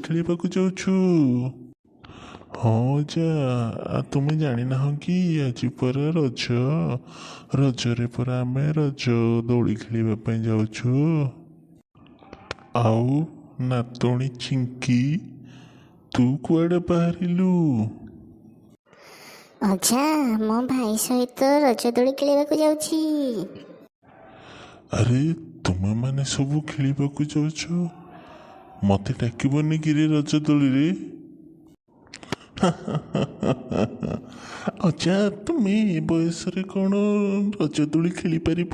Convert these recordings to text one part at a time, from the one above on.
ଖେଳିବାକୁ ଯାଉଛୁ। ହଁ ଅଜା, ତୁମେ ଜାଣିନାହଁ କି ଆଜି ପରା ରଜ? ରଜରେ ପରା ଆମେ ରଜ ଦୋଳି ଖେଳିବା ପାଇଁ ଯାଉଛୁ। ଆଉ ନାତୁଣୀ ଚିଙ୍କି, ତୁ କୁଆଡ଼େ ବାହାରିଲୁ? ଅଜା, ମୋ ଭାଇ ସହିତ ରଜ ଦୋଳି ଖେଳିବାକୁ ଯାଉଛି। ଆରେ, ତୁମେମାନେ ସବୁ ଖେଳିବାକୁ ଯାଉଛ, ମତେ ଡାକିବନି କିରେ ରଜ ଦୋଳିରେ? ଅଜା, ତୁମେ ଏ ବୟସରେ କ'ଣ ରଜ ଦୋଳି ଖେଳିପାରିବ?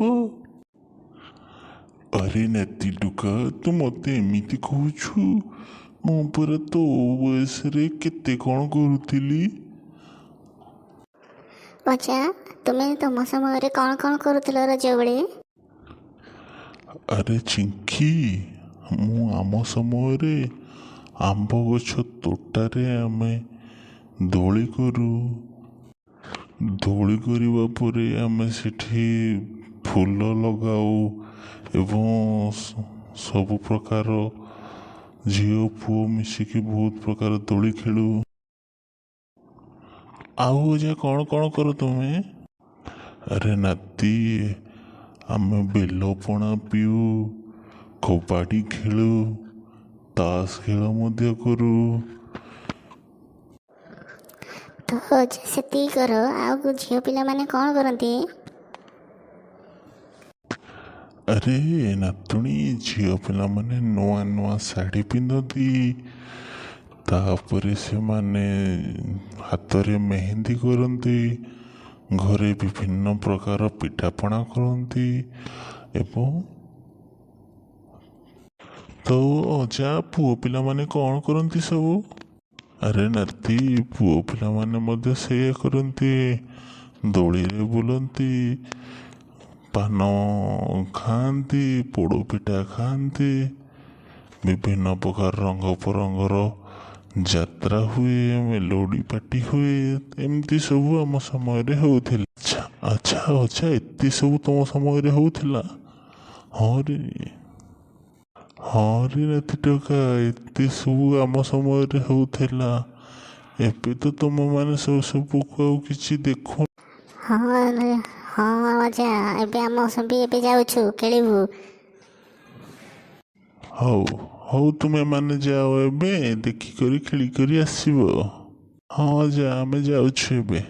ଆରେ ନାତି ଟୋକା, ତୁ ମତେ ଏମିତି କହୁଛୁ? ମୁଁ ପରା ତୋ ବୟସରେ କେତେ କ'ଣ କରୁଥିଲି। ଅଜା, ତୁମେ ତୁମ ସମୟରେ କ'ଣ କ'ଣ କରୁଥିଲ ରଜ ବେଳେ? ଆରେ ଚିଙ୍କି, ମୁଁ ଆମ ସମୟରେ ଆମ୍ବ ଗଛ ତୋଟାରେ ଆମେ ଦୋଳି କରୁ। ଦୋଳି କରିବା ପରେ ଆମେ ସେଠି ଫୁଲ ଲଗାଉ ଏବଂ ସବୁ ପ୍ରକାର ଝିଅ ପୁଅ ମିଶିକି ବହୁତ ପ୍ରକାର ଦୋଳି ଖେଳୁ। ଆଉ ଅଜା, କ'ଣ କ'ଣ କର ତୁମେ? ଆରେ ନାତି, ଆମେ ବେଲ ପଣା ପିଉ, କବାଡ଼ି ଖେଳୁ, ତାସ ଖେଳ ମଧ୍ୟ କରୁ। ତ ଅଜା, ସେତିକି କର, ଆଉ ଝିଅ ପିଲାମାନେ କ'ଣ କରନ୍ତି? ଆରେ ନାତୁଣୀ, ଝିଅ ପିଲାମାନେ ନୂଆ ନୂଆ ଶାଢ଼ୀ ପିନ୍ଧନ୍ତି, ତାପରେ ସେମାନେ ହାତରେ ମେହେନ୍ଦି କରନ୍ତି, ଘରେ ବିଭିନ୍ନ ପ୍ରକାର ପିଠାପଣା କରନ୍ତି। ଏବଂ ତ ଅଜା, ପୁଅ ପିଲାମାନେ କ'ଣ କରନ୍ତି ସବୁ? ଆରେ ନାତି, ପୁଅ ପିଲାମାନେ ମଧ୍ୟ ସେଇଆ କରନ୍ତି। ଦୋଳିରେ ବୁଲନ୍ତି, ପାନ ଖାଆନ୍ତି, ପୋଡ଼ ପିଠା ଖାଆନ୍ତି, ବିଭିନ୍ନ ପ୍ରକାର ରଙ୍ଗ ବରଙ୍ଗର ଯାତ୍ରା ହୁଏ, ମେଲୋଡ଼ି ପାର୍ଟି ହୁଏ। ଏମିତି ସବୁ ଆମ ସମୟରେ ହେଉଥିଲା। ଆଚ୍ଛା ଆଚ୍ଛା ଅଜା, ଏତେ ସବୁ ତୁମ ସମୟରେ ହେଉଥିଲା? ହଁ ରେ, ହଁ ରେ ନାତି ଟୋକା, ଏତେ ସବୁ ଆମ ସମୟରେ ହେଉଥିଲା। ଏବେ ତ ତୁମେମାନେ ସବୁ ସବୁକୁ ଆଉ କିଛି ଦେଖୁ। ହଁ ହଁ ଅଜା, ଏବେ ଆମ ସବୁ ଏବେ ଯାଉଛୁ, ଖେଳିବୁ। ହଉ ହଉ, ତୁମେମାନେ ଯାଅ ଏବେ, ଦେଖିକରି ଖେଳିକରି ଆସିବ। ହଁ ଅଜା, ଆମେ ଯାଉଛୁ ଏବେ।